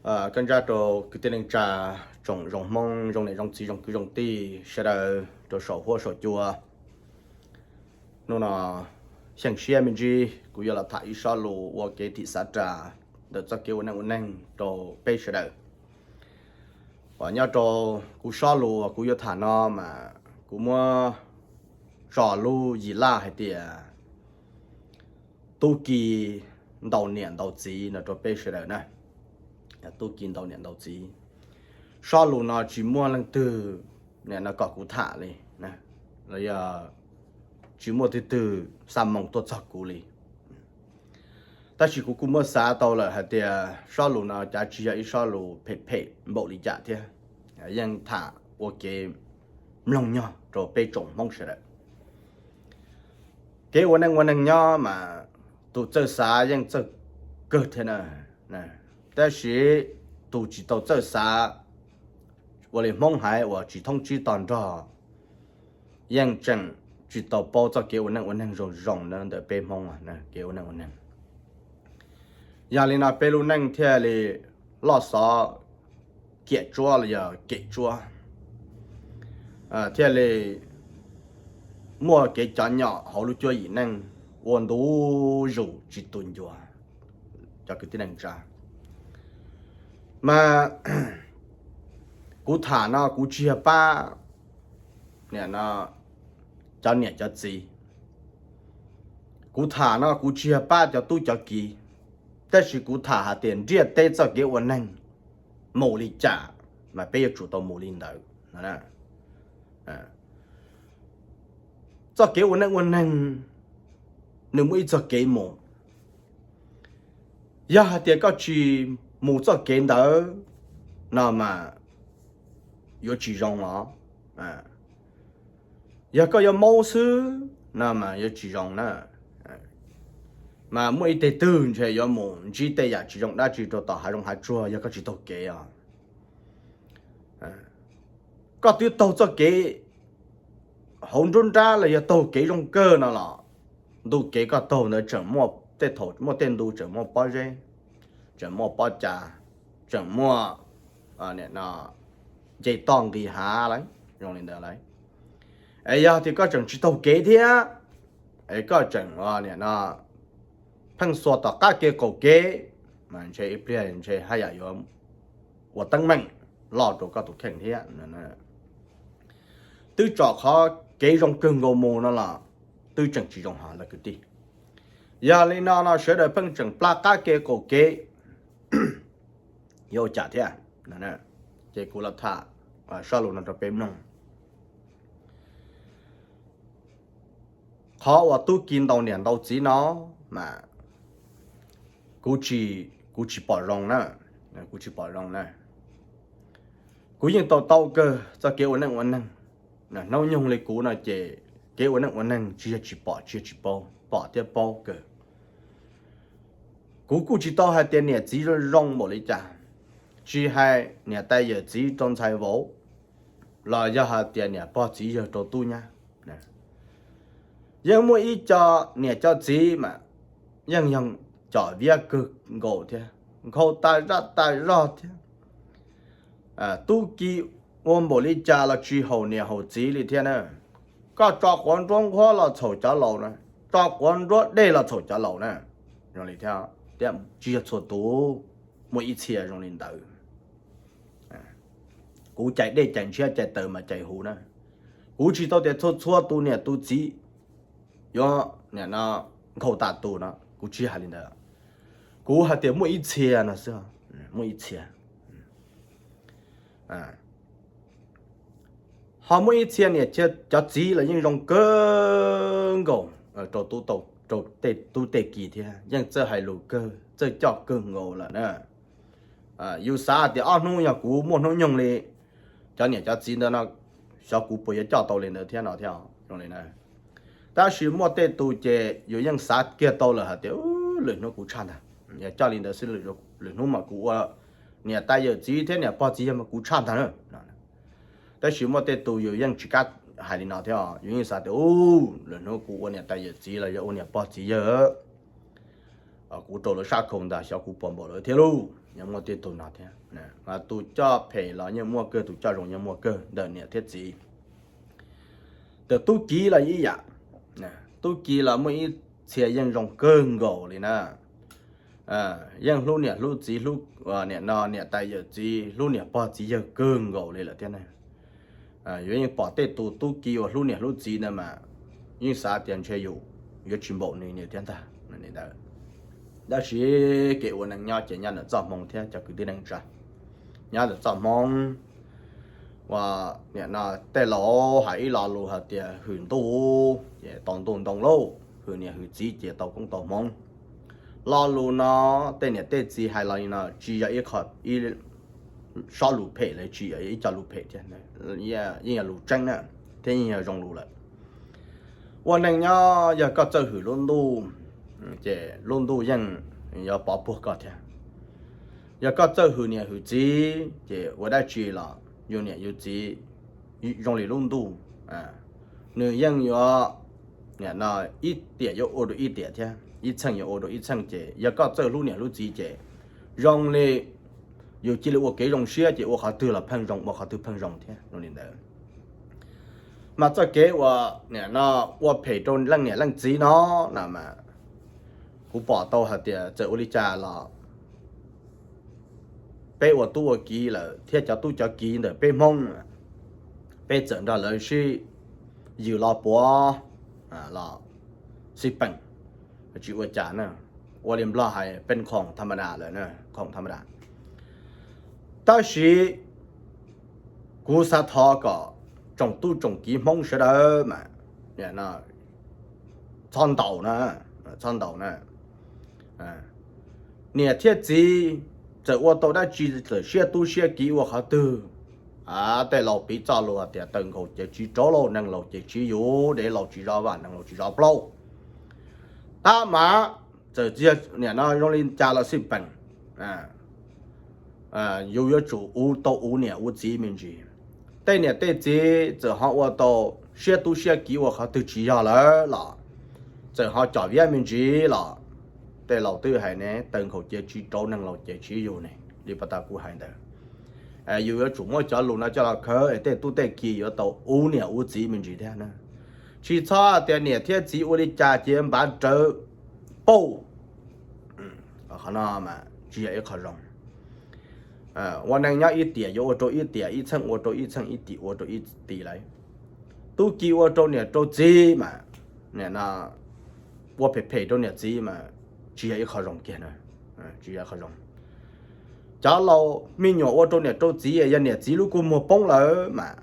Koj ntsaj rau kwv tij neej tsa, tsoom zoo Hmoob, zoo niam zoo txiv, zoo kwv zoo tij sawv daws rau saum huab saum cua. Hnub no xyeej siab me ntsis kuv yuav los tham ib sob lus ua kev thim xav ras ntawm txoj kev ua neej ua neeg rau peb sawv daws. Uas nyob rau kuv sob lus kuv yuav tham no mas kuv muab tso lub yim laj hais tias tub ki ntaus niam ntaus txiv no rau peb sawv daws na. Tub ki ntaus niam ntaus txiv. Sob lus no tsis muaj leej twg no kom kuv tham li, los yog tsis muaj twg twg xa moo tuaj txog kuv li. Tab sis kuv kuj muab xav tau lawm hais tias sob lus no cav tsis yog ib sob lus phem phem npaum li cas thiab, yeej tham ua kev mloog nyog rau peb tsoom Hmoob sawv daws. Kev ua neej ua neeg nyob mas tus txawj xav yeej txawj kawg thiab na, tab sis tus tsis tau txawj xav, ua li Hmoob hais uas tsis thoob tsib to nrog, yeej tseem tsis tau paub txoj kev ua neej ua neeg zoo zoo na ntawm peb Hmoob kev ua neej ua neeg. Yog li no peb lub neej thiaj li loj xov kiam tsuab los yog kem tsuab, thiaj li muaj kev cov nyom hauv lub cuab yim neej ua ntu zus tsis tu ncua. Cov kwv tij neej tsa, mas kuv tham no kuv tsis yog pab cov niam cov txiv. Kuv tham no kuv tsis yog pab cov tub cov kiv, tab sis kuv tham hais tias ntiaj teb txoj kev ua neeg mus li cas mas peb yuav tsum tau mus li ntawd. Txoj kev ua neej ua neeg nws muaj ib txoj kev mus. Yog hais tias koj tsis mus txoj kev ntawd no mas yuav tsis zoo os. Yog koj yuav maub xwb no mas yuav tsis zoo na. Mas muaj ib teg twg ntshe yuav mus ntsib tej yam tsis zoo dab tsi rau tom hav zoov hav tsuag yog koj tsis taug kev os. Koj twb taug txoj kev hauv nruab nrab los yog taug kev zoo kawg no los ntu kev koj taug ntawd tseem muaj tej thaum muaj tej ntu tseem muaj pob zeb, tseem muaj pob cas, tseem muaj nce toj nqis hav lawm, zoo li ntawd lawm. Es yog tias koj tseem tsis taug kev thiab, es koj tseem pheej xuas tom qab kev qaum kev, mas ntshe ib pliag ntshe haj yam yuav ua teeb meem loj rau koj tus kheej thiab. Twb tsom qhov kev zoo kawg nkaus mus no los twb tseem tsis zoo hos lawm kwv tij. Yog li no no sawv daws pheej tseem plab qab kev qaum kev, yuav ua cas thiab? Ces kuv los tham sob lus no rau peb mloog. Qhov uas tub ki ntaus niam ntaus txiv no mas kuv tsis pom zoo na, kuv tsis pom zoo na. Kuv yeej tau taub kawg txoj kev ua neej ua neeg. Hnub nyoog li kuv no ces kev ua neej ua neeg tsis yog tsis pom, tsis yog tsis paub, pom thiab paub kawg. Kuv kuj tsis tau hais tias niam txiv zoo zoo npaum li cas, tsis hais niam tais yawm txiv rau ntxhais vauv, los yog hais tias niam pog txiv yawg rau tub nyab. Yeej muaj ib co niam co txiv mas yeej yog com viab kawg nkaus thiab, nkhaus tas zaj tas zog thiab. Tub ki ua npaum li cas los tsis haum niam haum txiv li thiab na. Koj tso quav nruab nqhuab los txhaum cov laus na, tso quav nruab dej los txhaum cov laus na. Zoo li thiab, thiab tsis yog txhua tus, muaj ib txhia zoo li ntawd. Kuv cais dej cais ntshiab cais taws mas cais huv na. Kuv tsis tau tias txhua txhua tus niam tus txiv yuav nkhaus tas tus no, kuv tsis hais li ntawd. Kuv hais tias muaj ib txhia no xwb, muaj ib txhia. Ho muaj ib txhia niam cov txiv los yeej zoo kawg nkaus rau tub tej ki thiab, yeej txawj hais lus kawg, txawj coj kawg nkaus lawm na. Yus xav tias ob hnub yog kuv muaj hnub nyoog li cov niam cov txiv ntawd no, xyov kuv puas yuav coj tau li ntawd thiab no thiab zoo li na. Tab sis muaj tej tus ces yus yeej xav kiag tau lawm hais tias lwm hnub kuv tshaj ntag, yog coj li ntawd xwb lwm hnub mas kuv ua niam tais yawm txiv thiab niam pog txiv yawg mas kuv tshaj ntag na. Tab sis muaj tej tus yus yeej tsis kam hais li no thiab, yus yeej xav tias lwm hnub kuv ua niam tais yawm txiv los yog ua niam pog txiv yawg, Kuv rau lawv sab khau ntag, xyov kuv puas npaum lawv thiab lauj. Yeej muaj tej tug no thiab. Mas tus coj phem los yeej muaj kawg, tus coj zoo yeej muaj kawg ntawm niam thiab txiv. Ntawm tub ki los ib yam. Tub ki los muaj ib txhia yeej zoo kawg nkaus li na. Yeej hlub niam hlub txiv, hlub niam no niam tais yawm txiv, hlub niam pog txiv yawg kawg nkaus li lawm thiab na. Yuav yeej pom tej tus tub ki uas hlub niam hlub txiv ntawd mas yeej xav tias ntshe yus yuav tsis npaum nws thiab ntag. Tab sis kev ua neej nyob ces nyob ntawm txoj hmoo thiab cov kwv tij neej tsa. Nyob ntawm txoj hmoo uas nim no tej laus hais ib lo lus hais tias hwm ntuj ces tau ntuj ntoo lauj, hwm niam hwm txiv ces tau koob tau hmoov. Lo lus no tej niam tej txiv hais los li no tsis yog ib qho, ib sob lus phem los tsis yog ib co lus phem thiab, yeej yog lus tseeb na, thiab yeej yog zoo lus lawm. Ua neej nyob yog koj txawj hwm lub ntuj, ces lub ntuj yeej yuav pov puag koj thiab. Yog koj txawj hwm niam hwm txiv ces ua dab tsi los yus niam yus txiv zoo li lub ntuj, nws yeej yuav, nim no ib tiam yuav ua rau ib tiam thiab, ib txheej yuav ua rau ib txheej. Ces yog koj txawj hlub niam hlub txiv ces zoo li yus cia li ua kev zoo siab ces ua qhov twg los pheej zoo, ua qhov twg pheej zoo thiab zoo li ntawd. Mas txoj kev uas nim no ua phem rau leej niam leej txiv no, no mas kuv pom tau hais tias txawm ua li cas los peb ua tub ua kiv lawm thiab cov tub cov kiv ntawm peb Hmoob, peb txawm nrog lawv sib yws los puav los xij peem, tsis ua cas na. Ua li Nplog hais peb khoom tham ma das lawm, khoom tham ma das. Tab sis kuv xav thov kom tsoom tub tsoom kiv Hmoob sawv daws mas txhob ntaus na, txhob ntaus na. Niam thiab txiv txawm ua tau dab tsi, txawm siab tub siab kiv ua qhov twg, tej laus piv txoj lus tias taw nkhaus ces tsis rauv lauj, neeg laus ces tsis yus, dev laus tsis zov vaj, neeg laus tsis zov plaub. Tab mas txawm nim no zoo li cas los xij peem, yus yuav tsum uv tau uv niam uv txiv me ntsis. Tej niam tej txiv txawm ho ua tau siab tub siab kiv ua qhov twg tsis yog lawm los txawm ho com viab me ntsis los tej laus twb hais ne, taw nkhaus ces tsis rauv, neeg laus ces tsis yus ne, li pas tas kuv hais ntawd. Yus yuav tsum muab cov lus no coj los khawb es tej tub tej kiv yuav tau uv niam uv txiv me ntsis thiab na. Tsis txhob tias niam thiab txiv ua li cas ces npav rawv pauj. Qhov no mas tsis yog ib qho zoo. Ua neej nyob ib tiam yuav ua rau ib tiam, ib txheej ua rau ib txheej, ib tim ua rau ib tim lawm. Tub ki ua rau niam rau txiv mas, nim no ua phem phem rau niam txiv mas tsis yog ib qho zoo kiag na, tsis yog qho zoo. Cov laus me nyuam ua rau niam rau txiv, yog niam txiv lub kua muag poob lawm mas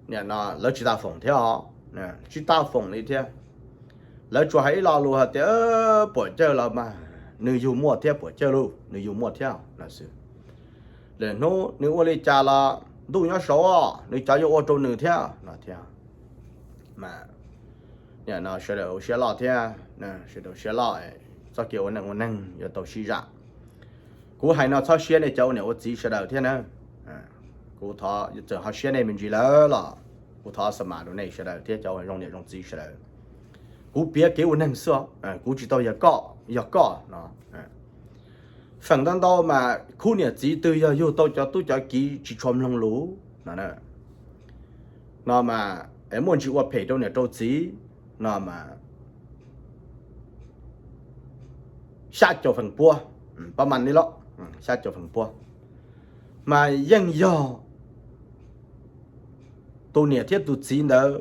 nim no lawv tsis tau foom thiab os, tsis tau foom li thiab. Lawv tsuas hais ib lo lus hais tias puam cawj los mas nws yug muaj thiab, puam cawj lauj, nws yug muaj thiab no xwb. Lwm hnub nws ua li cas los ntuj nyob saud, nws cov yuav ua rau nws thiab no thiab. Mas nim no sawv daws ua siab loj thiab, sawv daws ua siab loj, txoj kev ua neej ua neeg yuav tau sib zam. Kuv hais no txhob siab nej cov ua niam ua txiv sawv daws thiab na. Kuv thov, txawm ho siab nej me ntsis lawm los kuv thov xa mas rau nej sawv daws thiab cov zoo niam zoo txiv sawv daws. Kuv piav kev ua neeg xwb, kuv tsis tau yog koj, yog koj no. Feem ntau ntau mas khub niam txiv twg yog yug tau cov tub cov kiv tsis tshua mloog lus no, no mas es muaj ntsis ua phem rau niam rau txiv no mas xya caum feem pua, pab mas li los xya caum feem pua mas yeej yog tus niam thiab tus txiv ntawd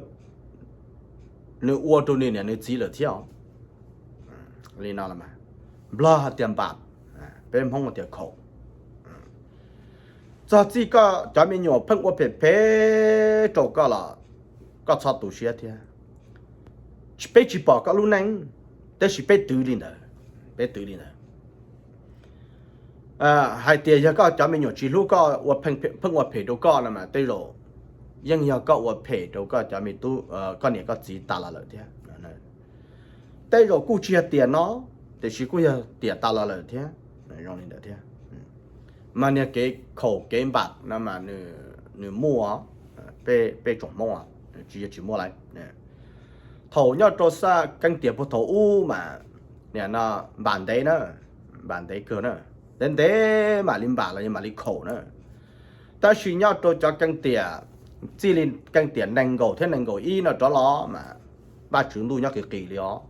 nws ua rau nws niam nws txiv lawm thiab. Li no, Nplog hais tias npam, peb Hmoob hais tias khaum. Txog txij koj cov me nyuam pheej ua phem phem rau koj los koj txhob tu siab thiab. Peb tsis pom koj lub neej, tab sis peb twv li ntawd, peb twv li ntawd. Hais tias yog koj cov me nyuam tsis hlub koj, pheej ua phem rau koj no mas tej zaum yeej yog koj ua phem rau koj cov me tub, koj niam koj txiv tas los lawm thiab. Tej zaum kuj tsis yog tiam no, tiam sis kuj yog tiam tas los lawm thiab, zoo li ntawd thiab. Mas niag kev khaum kev npam no mas nws muaj, peb tsoom Hmoob tsis yog tsis muaj lawm. Thaum nyob rau xaj keeb tiam puag thaum ub mas niam no npam ntev na, npam ntev kawg na, ntev ntev mam li npam los yog mam li khaum na. Tab sis nyob rau cov keeb tiam, txij li keeb tiam nees nkaum thiab nees nkaum ib no rov los mas Vajtswv ntuj nyob qis qis li os.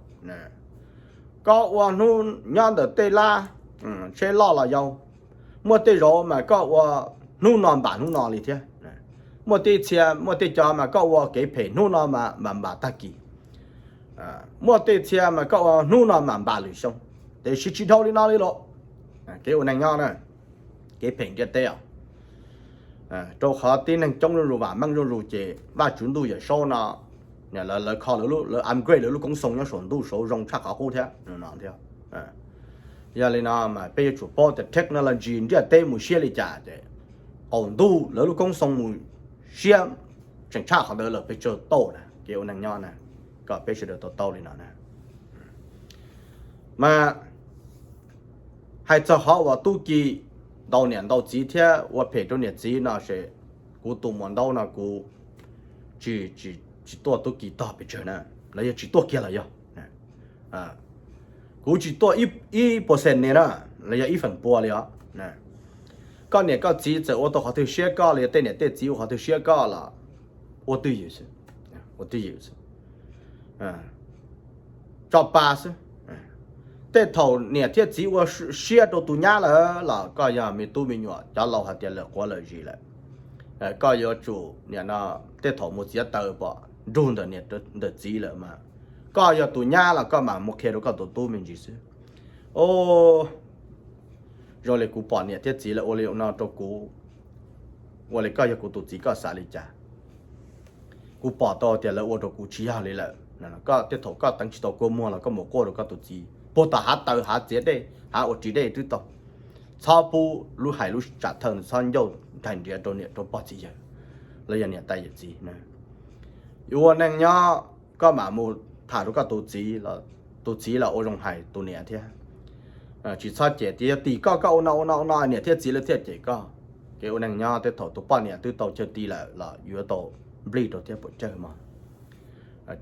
Koj ua hnub nyob ntawm tej lab, tsheb loj los yau, muaj tej zaum mas koj ua hnub no npam hnub no li thiab. Muaj tej txhia, muaj tej cov mas koj ua kev phem hnub no mas npam npam tag kis. Muaj tej txhia mas koj ua hnub no mas npam lwm xyoo, tiam sis tsis dhau li no li los. Kev ua neeg nyob na, kev phem ntiaj teb os. Rau qhov tib neeg coob zuj zus, vam meej zuj zus ces Vajtswv ntuj Yawm Saub no, lawv kho, lawv upgrade lawv lub koob xoo nyob saum ntuj saud zoo tshaj qhov qub thiab no thiab. Yog li no mas peb yuav tsum paub tias technology ntiaj teb mus siab li cas ces qaum ntuj lawv lub koob xoo mus siab tseem tshaj qhov ntawd lawm peb tsawg tauj na. Kev ua neeg nyob na, kom peb sawv daws tau taub li no na. Mas hais txog qhov uas tub ki ntau niam ntau txiv thiab ua phem rau niam txiv no ces kuv tus muam ntaub no kuv tsis, tsis tuaj tub ki tog pes tsawg na, los yog tsis tuaj kiag los yog. Kuv tsis tuaj ib percent ni na, los yog ib feem pua li os. Koj niam koj txiv txawm ua tau qhov twg siab koj los yog tej niam tej txiv ua qhov twg siab koj los ua twj ywm xwb, ua twj ywm xwb, tso pa xwb. Tej thaum niam thiab txiv ua siab rau tus nyab lawm los koj yog me tub me nyuam, cov laus hais tias lawm quav lawm zis lawm, koj yuav tsum nim no tej thaum mus txiav taws pom nrug ntawm niam ntawm txiv lawm mas koj yog tus nyab los koj mam mus qhia rau koj tus tub me ntsis xwb. Zoo li kuv pom niam thiab txiv lawv ua li no rau kuv, ua li koj yog kuv tus txiv koj xav li cas? Kuv pom tau tias lawv ua rau kuv tsis yog li lawm. Koj tej thaum koj teev tsis tau kua muag los koj mus quaj rau koj tus txiv puag tom hav taws hav txiav dej hav ua ris dej twb tau. Txhob pub lub hais lub tsam thawj, txhob ncauj nraim nriav rau niam rau pog txiv yawg los yog niam tais yawm txiv. Yuav ua neej nyob koj mam mus tham rau koj tus txiv, tus txiv los ua zoo hais tus niam thiab. Tsis txhob cem tias yog tim koj koj ua no ua no ua no niam thiab txiv lawv thiaj cem koj. Kev ua neeg nyob tej thaum tus poj niam twb tau chaw ti lawm los yuav tau nplij rau thiab puas tsawg mog.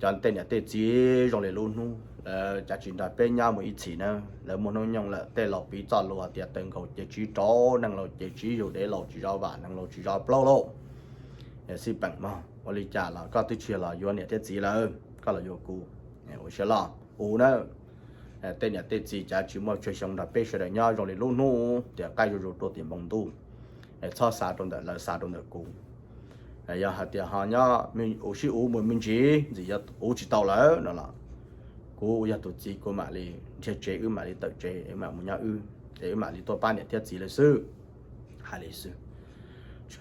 Cov tej niam tej txiv zoo li lub hnub lawv cav tsis nrog peb nyob mus ib txhis na, lawv muaj hnub nyoog lawm. Tej laus piv txoj lus hais tias taws nkaus ces tsiv rau, neeg laus ces tsiv yug, dev laus tsis zov vam, neeg laus tsis zov plaub lauj. Xij peem mog, ua li cas los koj twb tsis los yuav niam thiab txiv lawm, koj los yuav kuv. Ua siab loj ua na. Tej niam tej txiv cav tsis muaj tsawg xyoo nrog peb sawv daws nyob zoo li lub hnub tias qaij zuj zus rau tim npoo ntuj, txhob xav rau ntawm lawv, xav rau ntawm kuv. Yog hais tias ho nyob ua sib uv mus me ntsis ntxim yog uv tsis tau lawm no los kuv yog tus txiv kuv mam li nrhiav tsev, wb mam li tawm tsev, wb mam mus nyob wb, ces wb mam li tuaj pab niam thiab txiv lawv xwb. Hais li xwb.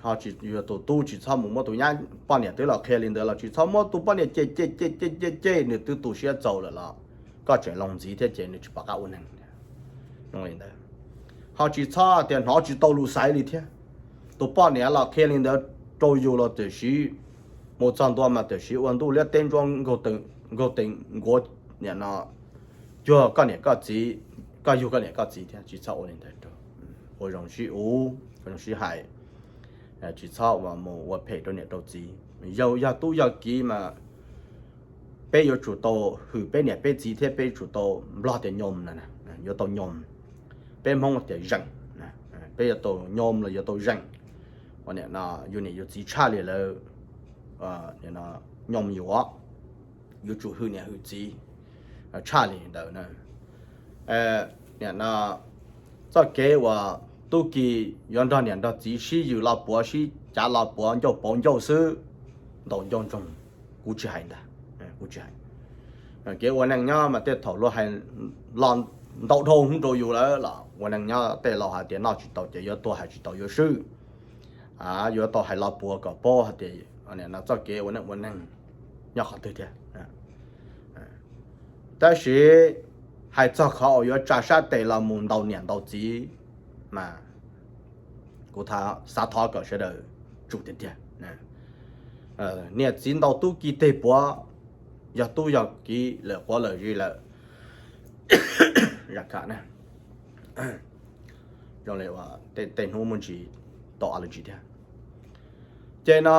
Ho tsis, yog tus tub tsis txhob mus muab tus nyab, poj niam twb los qhia li ntawd los tsis txhob muab tus poj niam cem cem cem cem cem cem, nws twb tu siab txaus lawm los koj tseem los ntxiv thiab ces nws tsis pom qab ua neeg li ntawd. Ho tsis txhob tias hnov tsis tau lus xaiv li thiab. Tus poj niam los qhia li ntawd rau yus los tam sim mus txog ntua mas tam sim ua ntuj liab teb ntsuab, nkaug tees nkuav, nim no cuag koj niam koj txiv, koj yug koj niam koj txiv thiab. Tsis txhob ua li ntawd rau, ua zoo sib uv, ua zoo sib hais. Tsis txhob mus ua phem rau niam rau txiv. Yog, yog tub yog kiv mas peb yuav tsum tau hwm peb niam peb txiv thiab peb yuav tsum tau, Nplog tias nyoos na, yuav tau nyoos. Peb Hmoob tias zeem, peb yuav tau nyoos los yuav tau zeem. Ua nim no yus niam yus txiv tshaj li lawv nyoos yus, yuav tsum hwm niam hwm txiv tshaj li ntawd na. Nim no txoj kev uas tub ki yuav nrog niam nrog txiv sib yws lo puav, sib cav lo puav, ncauj pauv ncauj xwb, ntaus ncauj ntsoog, kuv tsis hais ntag, kuv tsis hais. Kev ua neej nyob mas tej thaum luag hais lo ntau dhau hwv rau yus lawm los ua neej nyob tej laus hais tias noj tsis tau ces yuav tuag, hais tsis tau yuav swb. Yuav tau hais lo puav kom paub hais tias txoj kev ua neej ua neeg nyob qhov twg thiab. Tab sis hais txog qhov uas yuav tsa sab tes los mus ntaus niam ntaus txiv mas kuv xav thov kom sawv daws tsum tiag tiag. Niam txiv ntaus tub ki teg puav, yog tub yog kiv lawm quav lawm zis lawm, zoo li tej hnub muaj ntsis tau allergy thiab. Ces no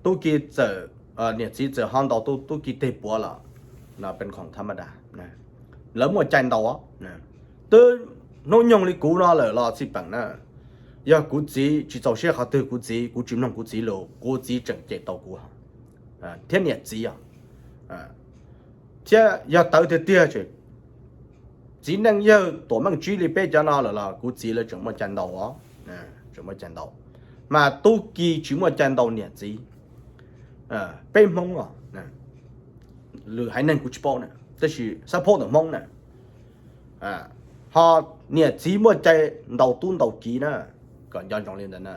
tub ki txawm, niam txiv txawm ho ntaus tub ki teg puav los no peb khoom thab maj das. lawv muaj cai ntaus. Twb hnub nyoog li kuv no lawm los xij peem na, yog kuv txiv tsis txaus siab qhov twg, kuv txiv, kuv tsis mloog kuv txiv lus, kuv txiv tseem cem tau kuv thiab niam txiv os. Thiab yog tawv tiag tiag, txiv neej yawg tuam meej tsib li peb cov no lawm los kuv txiv lawv tseem muaj cai ntaus, tseem muaj cai ntaus. Mas tub ki tsis muaj cai ntaus niam txiv. Peb Hmoob os, lwm haiv neeg kuv tsis paub na, tab sis xab phaub ntawm Hmoob na, ho niam txiv muaj cai ntaus tub ntaus kiv na, kom nco ntsoov li ntawd na.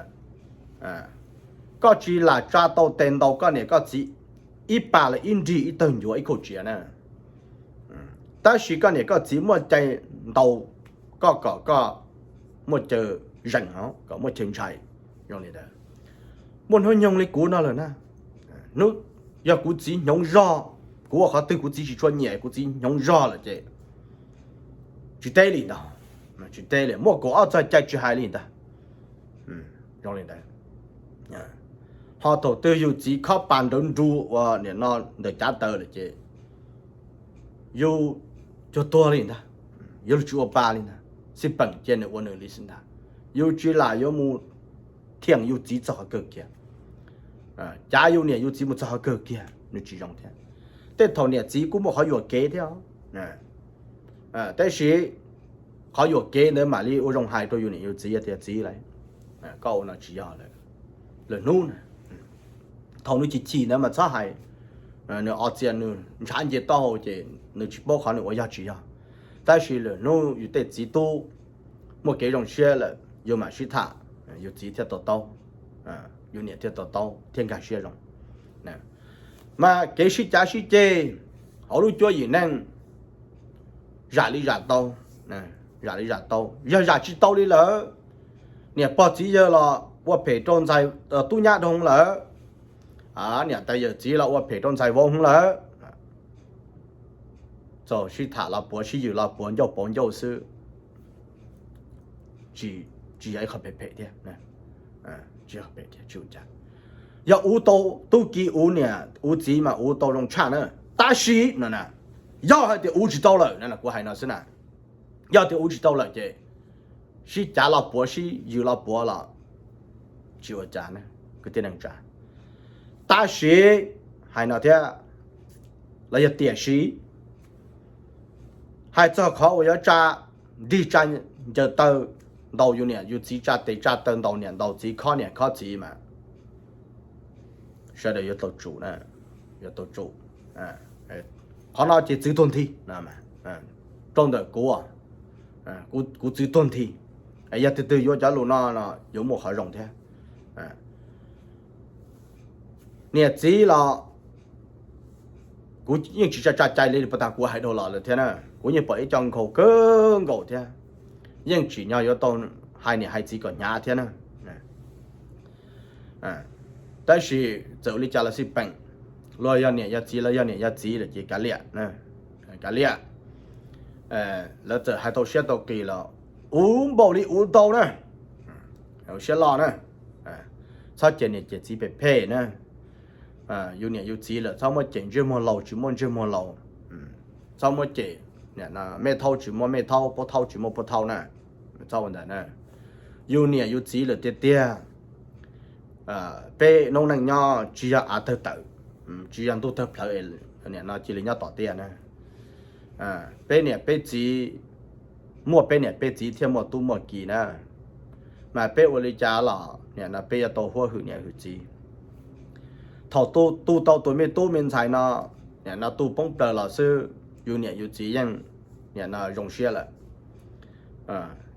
Koj tsis lam tsa tau tes ntaus koj niam koj txiv ib pas los ib nrig ib tawg ncuav ib kauj tsia na, tab sis koj niam koj txiv muaj cai ntaus koj kom koj muaj cai zeem, kom muaj cai ntshai. Zoo li ntawd, muaj hnub nyoog li kuv no lawm na, yog kuv txiv hnyoob zog, kuv ua qhov twg kuv txiv tsis tshua nyiam, kuv txiv hnyoob zog lawm ces tsis teb li ntag, tsis teb li, muaj kaum ob txog cai tsis hais li ntag. Zoo li ntawd, ho thaum twg yus txiv khob pas nrawv nru ua nim no ntawm cav taws lawm ces yus cuag tuag li ntag, yuav luag tsis ua pa li ntag, xij peem cia nws ua nws li xwb ntag. Yus tsis lam yuav mus thiam yus txiv txog qhov kawg kiag, cav yus niam yus txiv mus txog qhov kawg kiag nws tsis zoo thiab. Tej thaum niam txiv kuj muaj qhov yuam kev thiab, tab sis qhov yuam kev ntawd mam li ua zoo hais rau yus niam yus txiv tias txiv lauj, koj ua no tsis yog lawm. Lwm hnub na, thaum nws chim chim ntawd mas txhob hais, nws o txias nws ntshav nce taub hau ces nws tsis paub qhov nws ua yog tsis yog. Tab sis lwm hnub yus tej txiv tub muaj kev zoo siab lawm yus mam sib tham, yus txiv thiaj to taub, yus niam thiaj to taub thiaj nkag siab zoo. Mas kev sib cav sib ceg hauv lub cuab yim neej zam li zam tau, zam li zam tau, yog zam tsis tau li lawm, niam pog txiv yawg los ua phem rau ntxhais tub nyab dhau lawm, niam tais yawm txiv los ua phem rau ntxhais vauv lawm, txaus sib tham los puav, sib yws los puav, ncauj pauv ncauj xwb, tsis yog ib qho phem phem thiab. Yog uv tau tub ki uv niam uv txiv mas uv tau zoo tshaj na. Tab sis no, yog hais tias uv tsis tau lawm, kuv hais no xwb na, yog tias uv tsis tau lawm ces sib cav los puav, sib yws los puav los tsis ua cas, kwv tij neej tsa. Tab sis hais no thiab, los yog tiam sis hais txog qhov uas yuav tsa nrig tsa ncaws taw ntaus yus niam yus txiv, tsa tes tsa taw ntaus niam ntaus txiv, khob niam khob txiv mas sawv daws yuav tau tsum, yuav tau tsum. Qhov no ces txwv tuag nthi, rau ntawm kuv, kuv txwv tuag nthi. Yog tus twg yuav cov lus no no yuav muaj qhov zoo thiab. Niam txiv los kuv yeej tsis tsa tsa cai li puas tas kuv hais dhau los lawm thiab na, kuv yeej pom ib co nkhaus kawg nkaus thiab, yeej tsim nyog yuav tau hais niam hais txiv kom hnyav thiab na. Tab sis txawm li cas los xij peem, luag yog niam yog txiv, los yog niam yog txiv lawm ces kav liam, kav liam. Lawv txawm hais tau siab tau qis los uv npaum li uv ntau na, siab loj na, txhob cem niam cem txiv phem phem na. Yus niam yus txiv lawm txhob muab cem ntsej muag laus tsis muaj ntsej muag laus, txhob muab cem mej thaub tsis muaj mej thaub, puab thaub tsis muaj puab thaub na, txhob ua ntawd na. Yus niam yus txiv lawm tiag tiag, peb noob neej nyob tsis yog av tawg tawm, tsis yog ntuj tawg plhawv, nim no cia li nyob tom tiaj na. Peb niam peb txiv, muaj peb niam peb txiv thiaj muaj tub muaj ki na. Mas peb ua li cas los nim no peb yuav tau huab hwm niam hwm txiv. Thaum tu tau tus me tub me ntxhais no, nim no tu poob plaws los xwb, yus niam yus txiv yeej nim no zoo siab lawm.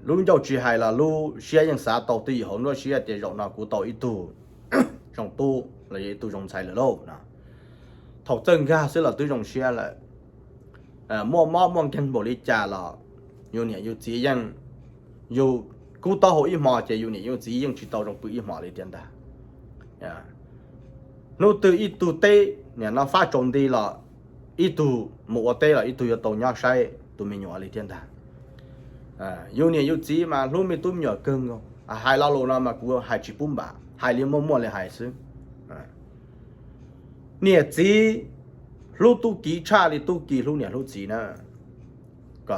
Lub ncauj tsis hais los lub siab yeej xav tau twj ywm hauv nruab siab tias zaum no kuv tau ib tug zoo tub los yog ib tug zoo ntxhais lawm lauj no. Thaum txawj nkag xwb los twb zoo siab lawm. Muaj mob muaj nkeeg npaum li cas los yus niam yus txiv yeej, yus kub taub hau ib hmo ces yus niam yus txiv yeej tsis tau zoo pw ib hmo li tiag ntag. Hnub twg ib tug teb nim no fab tsaus nti los ib tug mus ua teb los ib tug yuav tau nyob saib tus me nyuam li thiab ntag. Yus niam yus txiv mas hlub me tub me nyuam kawg nkaus, hais lo lus no mas kuv hais tsis pub npam, hais li muaj muaj li hais xwb. Niam txiv hlub tub ki tshaj li tub ki hlub niam hlub txiv na.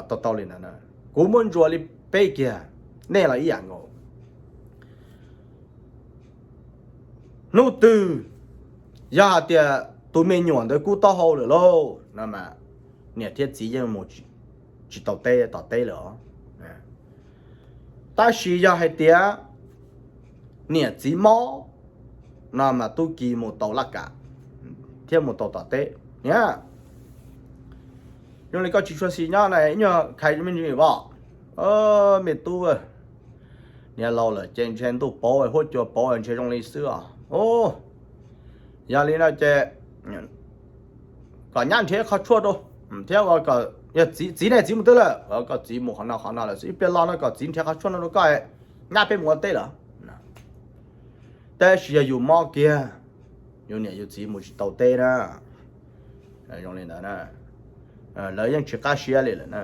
Tau tau li ntawd, kuv muab ntsuas li peb kiag, nej los ib yam nkaus. Hnub twg yog hais tias tus me nyuam ntawd kub taub hau lawm lauj no mas niam thiab txiv yeej mus tsis tau teb tom teb lawm os. Tab sis yog hais tias niam txiv mob no mas tub ki mus tau laj kam thiab mus tau tom teb. Niam, zoo li koj tsis tshua xis nyob na, ib nyuag khais me ntsis os, me tub, niam laus lawm ces ntshe ntuj pauv huab cua pauv ntshe zoo li xwb os. Yog li no ces kom nyab nrhiav qhov tshuaj rau, thiab yog txiv, txiv ne txiv mus twg lawm, koj txiv mus qhov no qhov no lawm xwb, ib pliag los no kom txiv nrhiav qhov tshuaj no rau koj, nyab peb mus ua teb lawm. Tab sis yog yus mob kiag, yus niam yus txiv mus tsis tau teb na. Zoo li ntawd, lawv yeej tsis qab siab li lawm na.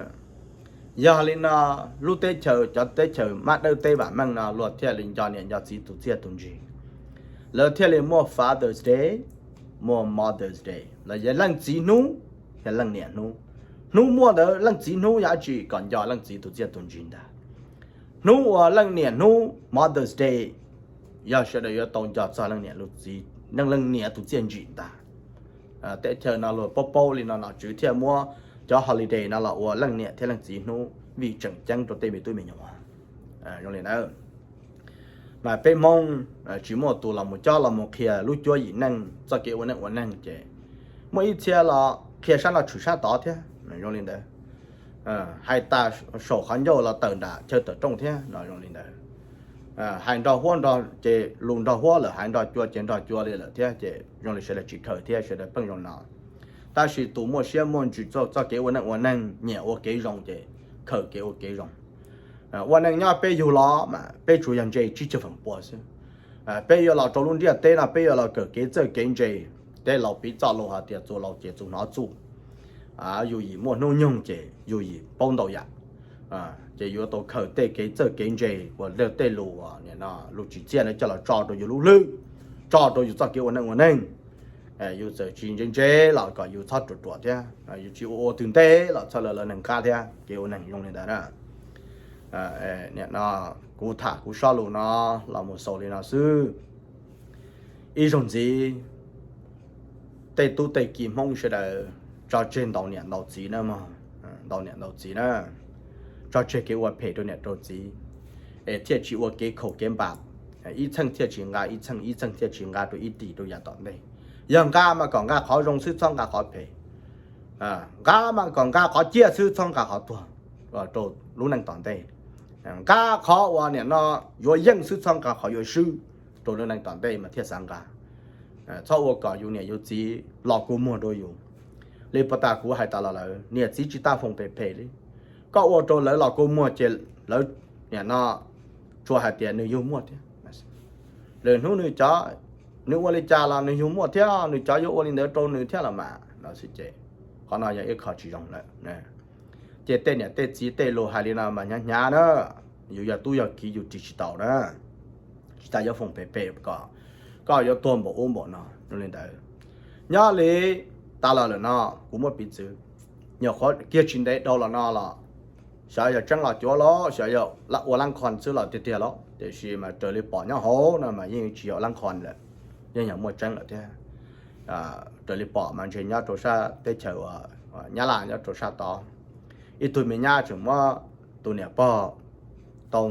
Yog li no, lub teb chaws, cov teb chaws mab dawb teb vam meej no luag thiaj li nco niam nco txiv tus txiaj tus ntsig. Lawv thiaj li muaj Father's Day, muaj Mother's Day, los yog leej txiv hnub, yog leej niam hnub. Hnub muaj ntawd leej txiv hnub yog dab tsi? Kom nco leej txiv tus txiaj tus ntsig ntag. Hnub uas leej niam hnub, Mother's Day, yog sawv daws yuav tau nco txog leej niam, leej niam tus txiaj ntsim ntag. Teb chaws no luag paub paub li no nom tswv thiaj muab cov holiday no los ua leej niam thiab leej txiv hnub vim tseem ceeb rau tej me tub me nyuam. Zoo li ntawd, mas peb Hmoob tsis muaj tus los mus cob los mus qhia lub cuab yim neej txoj kev ua neej ua neeg ces muaj ib txhia los qhia sab no tshwm sab tod thiab, zoo li ntawd. Hais tas saum qhov ncauj los tawm nram chaw tawm rooj thiab no, zoo li ntawd. Hais nrog huab nrog ces lus nrog huab lawm, hais nrog cua ces nrog cua li lawm thiab ces zoo li sawv daws tsis khaws thiab sawv daws pheej zoo no. Tab sis tus muaj siab muaj ntsws txoj kev ua neej ua neeg nyiam ua kev zoo ces khaws kev ua kev zoo. Ua neej nyob peb yug los mas peb tsuas yog ntse tsib caug feem pua xwb. Peb yuav los rau lub ntiaj teb no peb yuav los kawm kev txawj kev ntse. Tej laus piv txoj lus hais tias txuas laus ces txuas hnov txuj. Yus yim muaj hnub nyoog ces yus yim paub ntau yam. Ces yuav tau khaws tej kev txawj kev ntse uas tej lus uas nim no lus tsim txiaj no coj los tso rau yus lub hlwb, tso rau yus txoj kev ua neej ua neeg. Yus txawm tsis ntse ntse los kom yus txhob ruam ruam thiab, yus tsis ua ua twg ntej los txhob lawv lawv neeg qab thiab, kev ua neeg zoo li ntawd na. Nim no kuv tham kuv sob lus no los mus xaus li no xwb. Ib zaug ntxiv, tej tub tej ki Hmoob sawv daws tso tseg ntaus niam ntaus txiv na mog, ntaus niam ntaus txiv na, tso tseg kev ua phem rau niam rau txiv, es thiaj tsis ua kev khaum kev npam, ib txheej thiaj tsis nqa ib txheej, ib txheej thiaj tsis nqa rau ib tim rau yav tom ntej. Yog nqa mas kom nqa qhov zoo xwb txhob nqa qhov phem, nqa mas kom nqa qhov ciaj xwb txhob nqa qhov tuag rau lub neej tom ntej. Nqa qhov uas nim no yuav yeej xwb txhob nqa qhov yuav swb rau lub neej tom ntej mas thiaj xav nqa. Txhob ua kom yus niam yus txiv los kua muag rau yus. Li puag ta kuv hais tas los lawm, niam txiv tsis tas foom phem phem li. Koj ua rau lawv los kua muag ces lawv nim no tsuas hais tias nws yug muaj thiab. Lwm hnub nws cov, nws ua li cas los nws yug muaj thiab, nws cov yuav ua li ntawd rau nws thiab los mas no xwb ces qhov no yog ib qho tsis zoo lawm. Ces tej niam tej txiv tej lus hais li no mas hnyav hnyav na, yus yog tub yog kiv yus ris tsis taus na. Tsis tas yuav foom phem phem kom koj yuav tuag npaum ub npaum no li ntawd. Nyob li tas los lawm no, kuv muab piv txwv, nyuam qhuav kiag tsis ntev dhau los no los, xyov yog tseeb los cuav los xyov yog ua lab khon xwb los tiag tiag los, tiam sis mas raws li pom nyob hauv no mas yeej tsis yog lab khon lawm, yeej yog muaj tseeb lawm thiab. Raws li pom mas ntshe nyob rau sab teb chaws uas Nyab Laj nyob rau sab tod, ib tug me nyab tseem muab tus niam pog, tau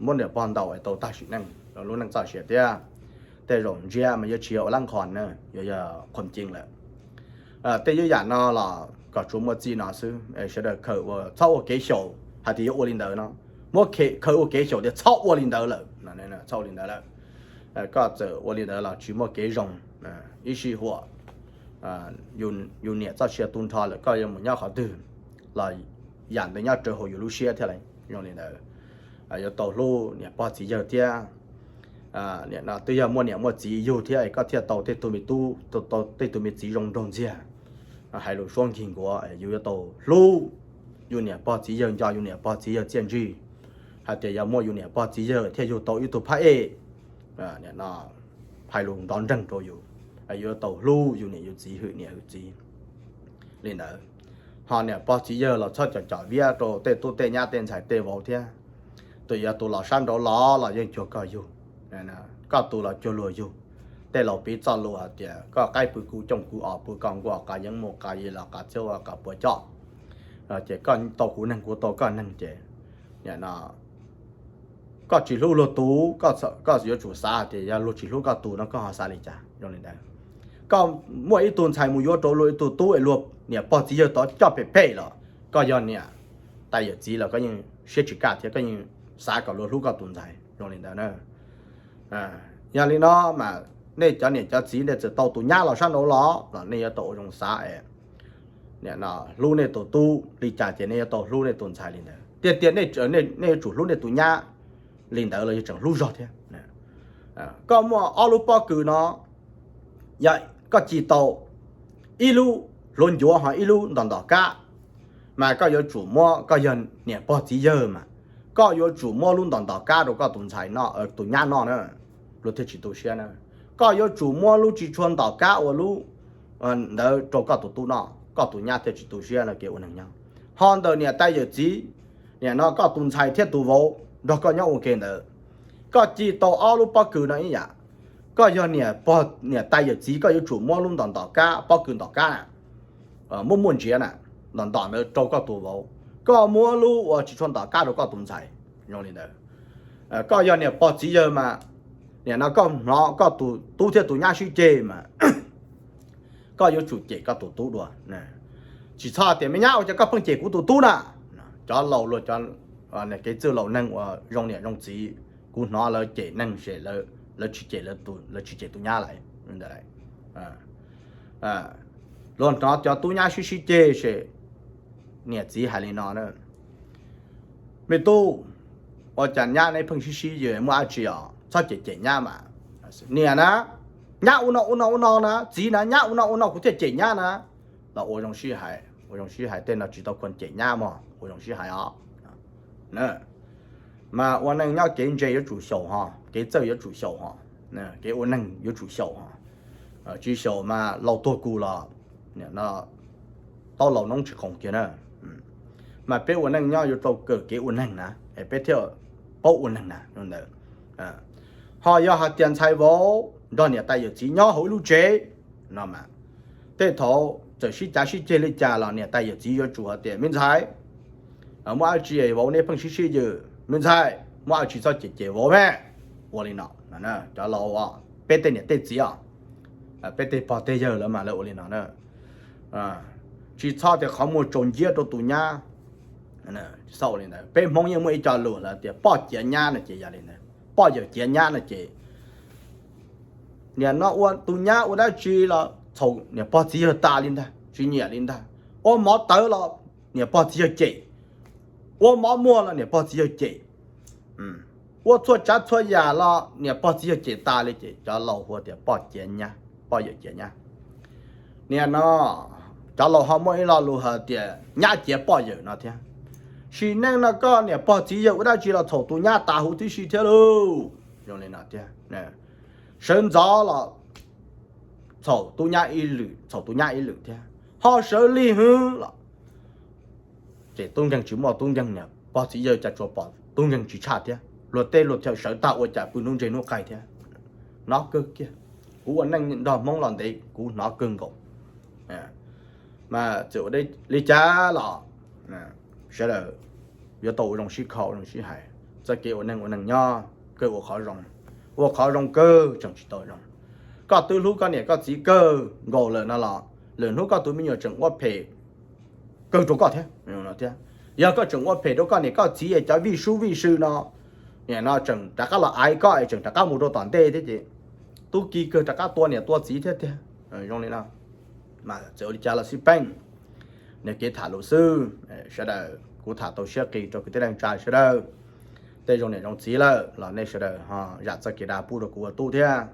muab niam pog ntaus tau tag sim neej lub neej txoj sia thiab. Tej zaum ntsiab mas yuav tsis yog ua lab khon na, yuav yog qhuam ceev lawm. Tej yuav yam no los kom tsuas muaj txij no xwb, sawv daws khaws ua txhob ua kev xyaum hais tias yuav ua li ntawd no, muab khaws ua kev xyaum tias txhob ua li ntawd lawm, txhob ua li ntawd lawm. Koj txawm ua li ntawd los tsis muaj kev zoo, ib sij huam yus niam txoj sia tu nrho lawm koj yuav mus nyob qhov twg los yam ntawd nyob rau hauv yus lub siab thiab lawm. Zoo li ntawd, yuav tau hlub niam pog txiv yawg thiab. Nim no twb yog muaj niam muaj txiv yug thiab koj thiaj tau tej tug me tub, tau tej tug me txiv zoo nraug ntxiag. Hais lus suab nkig nkuav, yus yuav tau hlub yus niam pog txiv yawg, nco yus niam pog txiv yawg txiaj ntsig. Hais tias yog muaj yus niam pog txiv yawg thiaj yug tau ib tug phab ej, nim no hais lus nrov nreeg rau yus, yuav tau hlub yus niam yus txiv, hwm niam hwm txiv li ntawd. Ho niam pog txiv yawg los txhob com com viab rau tej tub tej nyab tej ntxhais tej vauv thiab. Tus yog tus los sab nraud los los yeej cuag koj yug, koj tus los cuag luag yug. Tej laus piv txoj lus hais tias koj qaib pw kuv cooj kuv os, pw koj nkuaj qav yeeb mus qav yi los qav txhiab ua qav puas coj. Ces koj tau kuv neeg kuv tau koj neeg ces koj tsis hlub luag tus, koj yuav tsum xav hais tias yog luag tsis hlub koj tus no koj ho xav li cas zoo li ntawd. Koj muaj ib tug ntxhais mus yuav rau luag ib tug tub es luag niam pog txiv yawg tod coj phem phem los koj yog niam tais yawm txiv los koj yeej siab tsis kaj thiab koj yeej xav kom luag hlub koj tus ntxhais zoo li ntawd na. Yog li no mas nej cov niam cov txiv nej txawm tau tus nyab los sab nraud los los nej yuav tau ua zoo xav es hlub nej tus tub li cas ces nej yuav tau hlub nej tus ntxhais li ntawd tiag tiag. Nej yuav tsum hlub nej tus nyab li ntawd los yog tseem hlub zog thiab. Koj muaj ob lub pob kws no, yog koj ci tau ib lub hluav ncuav ho ib lub ntom ntom kab, mas koj yuav tsum muab, koj yog niam pog txiv yawg mas koj yuav tsum muab lub ntom ntom kab rau koj tus ntxhais no, tus nyab noj na, luag thiaj tsis tu siab na. Koj yuav tsum muab lub tsis tshua ntom kab ua lub ntawd rau koj tus tub noj, koj tus nyab thiaj tsis tu siab no kev ua neeg nyob. Ho ntawm niam tais yawm txiv, niam no koj tus ntxhais thiab tus vauv nrog koj nyob ua ke ntawd, koj ci tau ob lub pob kws no ib yam. Koj yog niam pog niam tais yawm txiv koj yuav tsum muab lub ntom ntom kab, pob kws ntom kab na, muaj muaj ntsiav na, ntom ntom ntawd rau koj tus vauv, koj muab lub uas tsis tshua ntom kab rau koj tus ntxhais zoo li ntawd. Koj yog niam pog txiv yawg mas, niam no koj hnov koj tus tub thiab tus nyab sib ceg mas koj yuav tsum cem koj tus tub dua. Tsis txhob tias me nyab ua cas koj pheej cem kuv tus tub na. Cov laus luag, kev txwj laus neeg uas zoo niam zoo txiv, kuv hnov lawv cem neeg ces lawv tsis cem, lawv tsis cem tus nyab lawm. Luag hnov cov tub nyab sib sib ceg ces niam txiv hais li no na: Me tub, ua cas nyab neb pheej sib sib yws, muaj dab tsi os? Txhob cem cem nyab mas. Niam na, nyab ua no ua no ua no na, txiv na, nyab ua no ua no kuv thiaj cem nyab na. Los ua zoo sib hais, ua zoo sib hais, tej no tsis tau khuam cem nyab mog, ua zoo sib hais os. Mas ua neej nyob kev ntse yuav tsum xyaum ho, kev txawj yuav tsum xyaum ho, kev ua neeg yuav tsum xyaum ho. Tsis xyaum mas laus tuag kus los taub laus noob tsis qoos kiag na. Mas peb ua neej nyob yuav tau kawm kev ua neeg na, es peb thiaj paub ua neeg na. Ho yog hais tias ntxhais vauv nrog niam tais yawm txiv nyob hauv ib lub tsev no mas, tej thaum txawm sib cav sib ceg li cas los niam tais yawm txiv yuav tsum hais tias me ntxhais, muaj dab tsi vauv neb pheej sib sib yws? Me ntxhais, muaj dab tsi txhob cem cem vauv me. Ua li no, cov laus, peb tej niam tej txiv os, peb tej pog tej yawg lawv mas lawv ua li no na. Tsis txhob tias qhov muag tsaus nciab rau tus nyab. Peb Hmoob yeej muaj ib co lus lawv tias poj ciav nyab no ces yog li ntawd, poj yawm ciav nyab no ces niam no ua tus nyab ua dab tsi los txhaum niam pog txiv yawg tas li ntag, tsis nyiam li ntag. Ua mov tawv los niam pog txiv yawg cem, ua mov muag los niam pog txiv yawg cem, ua txhua tsav txhua yam los niam pog txiv yawg cem tas li ces cov laus hu tias poj ciav nyab, poj yawm ciav nyab. Niam no, cov laus ho muaj ib lo lus hais tias nyab ciav poj yawm no thiab. Sim neej no koj niam pog txiv yawg ua dab tsi los txhaum tus nyab tas huv tib si thiab lauj. Zoo li no thiab. Sawv ntxov los txhaum tub nyab ib lwm, txhaum tus nyab ib lwm thiab, ho sawv lig hwv los ces tub nkeeg tsis muaj tub nkeeg, niam pog txiv yawg cas tsuas pom tub nkeeg tsis tshaj thiab. Luag teb luag chaw sawv tag ua cas pw hnub ntseg hnub qaig thiab. Hnov kawg kiag. Kuv ua neej nrog Hmoob los ntev kuv hnov kawg nkaus. Mas txawm ua li cas los sawv daws yuav tau ua zoo sib kho ua zoo sib hais. Txoj kev ua neeg ua neeg nyob kawg ua qhov zoo, ua qhov zoo kawg tseem tsis tau zoo. Koj twb hlub koj niam koj txiv kawg nkaus lawm no los lwm hnub koj tus me nyuam tseem ua phem kawg rau koj thiab. Yog koj tseem ua phem rau koj niam koj txiv es cov vij sub vij sw no, niam no tseem rov qab los aiv koj es tseem rov qab mus rau tom ntej thiab ces tub ki kawg rov qab tua niam tua txiv thiab tiag. Zoo li no mas txawm ua li cas los xij peej, nws kev tham lus xwb. Sawv daws kuv tham tau siab qis rau kwv tij neej tsa sawv daws. Tej zoo niam zoo txiv lawm los nej sawv daws ho zam txoj kev dag pub rau kuv ua tub thiab.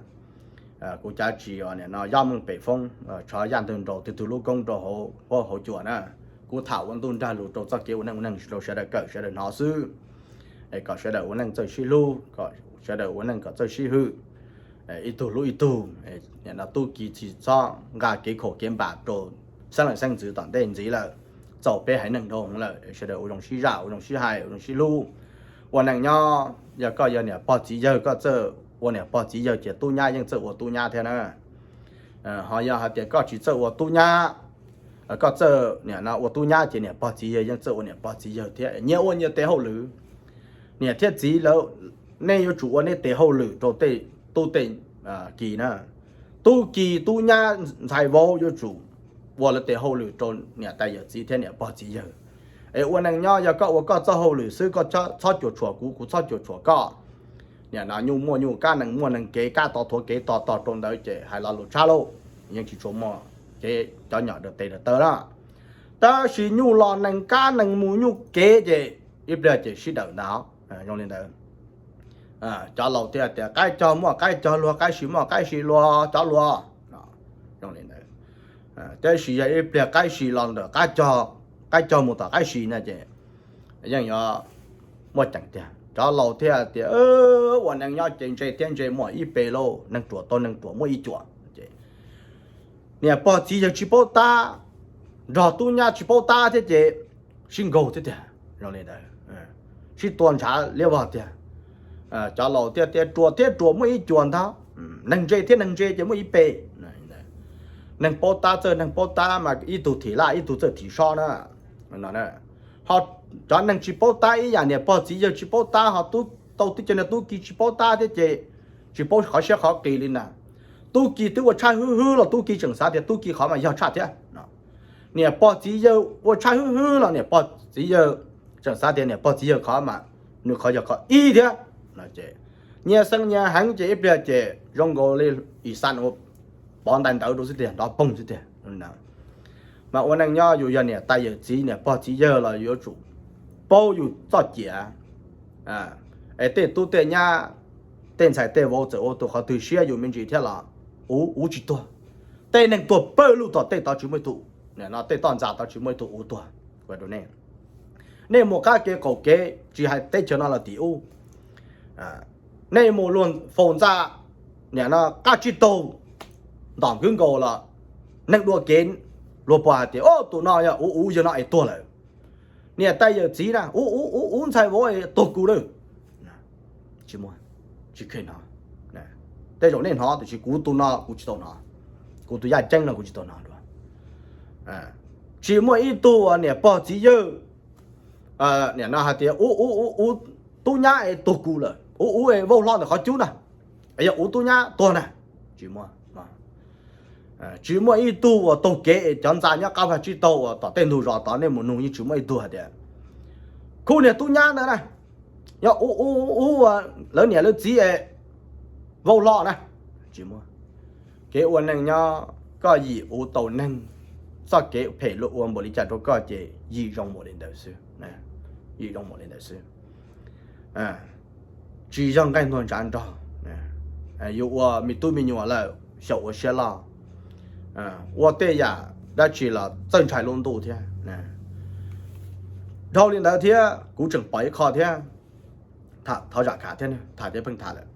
Kuv cav tsis os, niam no yob meej pem foob, tsho yaj ntawg nraus, twg tug lub koob rau hauv huab hauv cua na. Kuv tham ua ntuj nrag lus rau txoj kev ua neej ua neeg rau sawv daws kawm sawv daws hnov xwb. Es kom sawv daws ua neej txawj sib hlub, kom sawv daws ua neej kom txawj sib hwm, ib tug hlub ib tug. Niam no tub ki tsis txhob nqa kev khaum kev npam rau xeeb leej xeeb ntxwv tom ntej ntxiv lawm. txaus peb haiv neeg nroo lawm. Sawv daws ua zoo sib zam, ua zoo sib hais, ua zoo sib hlub, ua neej nyob. Yog koj yog niam pog txiv yawg, koj txawj ua niam pog txiv yawg ces tub nyab yeej txawj ua tub nyab thiab na. Ho yog hais tias koj tsis txawj ua tub nyab, koj txawj niam no ua tub nyab ces niam pog txiv yawg yeej txawj ua niam pog txiv yawg thiab. Nyias ua nyias tes hauj lwm, niam thiab txiv lawv, nej yuav tsum ua nej tes hauj lwm rau tej tub tej ki na. Tub ki tub nyab ntxhais vauv yuav tsum ua lawv tes hauj lwm rau niam tais yawm txiv thiab niam pog txiv yawg. Es ua neej nyob yog koj ua koj txoj hauj lwm xwb, koj txhob cuam tshuam kuv, kuv txhob cuam tshuam koj. Niam no nyuj muaj nyuj kab, neeg muaj neeg kev, kab tog thuav kev tog tog rau ntawd ces hais lo lus tshab lauj, yeej tsis tshua muaj kev cov nyom rau tes rau taw na. Tab sis nyuj los neeg kab, neeg mus nyuj kev ces ib pliag ces sib dawm ntag. Zoo li ntawd, cov laus thiaj tias qaib cog muaj qaib cog luag, qaib si muaj qaib si luag cov luag. Zoo li ntawd, tab sis yog ib pliag qaib si los ntawm qaib cog mus tom qaib si no ces yeej yuav muaj ceem tiag. Cov laus thiaj tias ua neej nyob ces ntse thiab ntse muaj ib pe lauj, neeg ruam tau neeg ruam muaj ib cuam. Niam pog txiv yawg tsis paub tab, nrog tub nyab tsis paub tab thiab ces sib nkaug thiab tiag. Zoo li ntawd, sib tua ntshav liab vog tiag. Cov laus thiaj tias ruam thiab ruam muaj ib cuam ntag, neeg ntse thiab neeg ntse ces muaj ib pe. Neeg paub tab txawj neeg paub tab mas ib tug thim laj ib tug txawj thim sob na. Ho cov neeg tsis paub tab ib yam niam pog txiv yawg tsis paub tab ho tau tib co niag tub ki tsis paub tab thiab ces tsis paub qhov siab qhov qis li ntag. Tub ki twb ua tshaj hwb hwb los tub ki tseem xav tias tub ki qhov mas yog tshaj thiab. Niam pog txiv yawg ua tshaj hwb hwb los niam pog txiv yawg tseem xav tias niam pog txiv yawg qhov mas nws qhov yog qhov ib thiab. Nyias xeeb nyias heev ces ib pliag ces zoo nkaus li ib xav ua pov ntais ntawd rau xwb tiag, nrov poog xwb tiag. Mas ua neej nyob yus yog niam tais yawm txiv niam pog txiv yawg los yuav tsum paub yus txoj ciam. Es tej tub tej nyab, tej ntxhais tej vauv txawm ua tus qhov twg siab yus me ntsis thiab los uv uv tsis tuag. Tej neeg tuag pawg lug tom tej tod tsis muaj ib tug, tej toj ntxas tod tsis muaj ib tug uv tuag. Nej mus qab kev qaum kev tsis hais teb chaws no los tim ub, nej mus luag faus ntxa, nim no qab tsib taug ntom kwv nkaus los neeg dua kev, luag puas hais tias tus no yog uv uv yawg no es tuag lawm. Niam tais yawm txiv na uv uv uv uv ntxhais vauv es tuag kuv lawm. Tsis muaj, tsis kheev hnov. Tej zaum nej hnov tiam sis kuv tus no kuv tsis tau hnov, kuv tus yaj ceeb no kuv tsis tau hnov dua. Tsis muaj ib tug niam pog txiv yawg nim no hais tias uv uv uv uv tub nyab es tuag kuv lawm, uv uv es vau hlo ntawm qhov cub na, es yog uv tub nyab tuag na. Tsis muaj, tsis muaj ib tug uas taug kev es cov ntxa nyob qab vaj tsib taug uas tom tej ntug zos tod nej mus nug yeej tsis muaj ib tug hais tias khub niag tub nyab ntawd na yog uv uv uv lawv niam lawv txiv es vau hlo na. Tsis muaj. Kev ua neej nyob koj yim uv tau neeg, txoj kev phem luag ua npaum li cas rau koj ces yim zoo npaum li ntawd xwb, yim zoo npaum li ntawd xwb. Tsis yog nqaij ntuag ntsav nrog. Yus ua me tub me nyuam lawm xyaum ua siab loj, ua tej yam dab tsi los txawj ntshai lub ntuj thiab. Dhau li ntawd thiab kuv tseem pom ib qho thiab, thov zam khav thiab, tham thiab pheej tham lawm.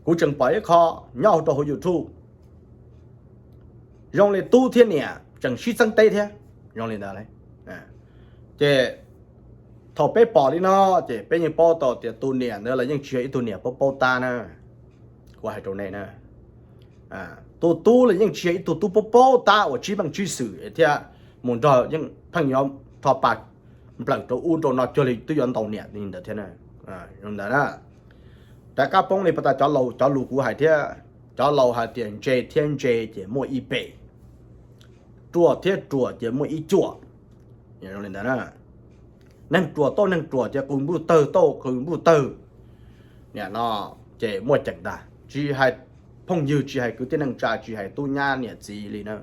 Kuv tseem pom ib qho nyob hauv rau hauv YouTube, zoo li tub thiab niam tseem sib txeeb teb thiab, zoo li ntawd. Ces thaum peb pom li no ces peb yeej paub tau tias tus niam ntawd los yeej tsis yog ib tug niam paub paub tab na. Kuv hais rau nej na, tus tub los yeej tsis yog ib tug tub paub paub tab uas tsib meej tsib xwm thiab mus nrog yeej pheej yuav rho pas nplawm rau ub rau no cuag li twb yuav ntaus niam li ntawd thiab. Ntawd na, rov qab poob li pas tas cov laus cov lus kuv hais thiab, cov laus hais tias ntse thiab ntse ces muaj ib pe, ruam thiab ruam ces muaj ib cuam. Neeg ruam tau neeg ruam ces qw npuj tawg tau qw npuj tawg. Nim no ces muaj ceem ntag, tsis hais phooj ywg, tsis hais kwv tij neej tsa, tsis hais tub nyab niam txiv li na.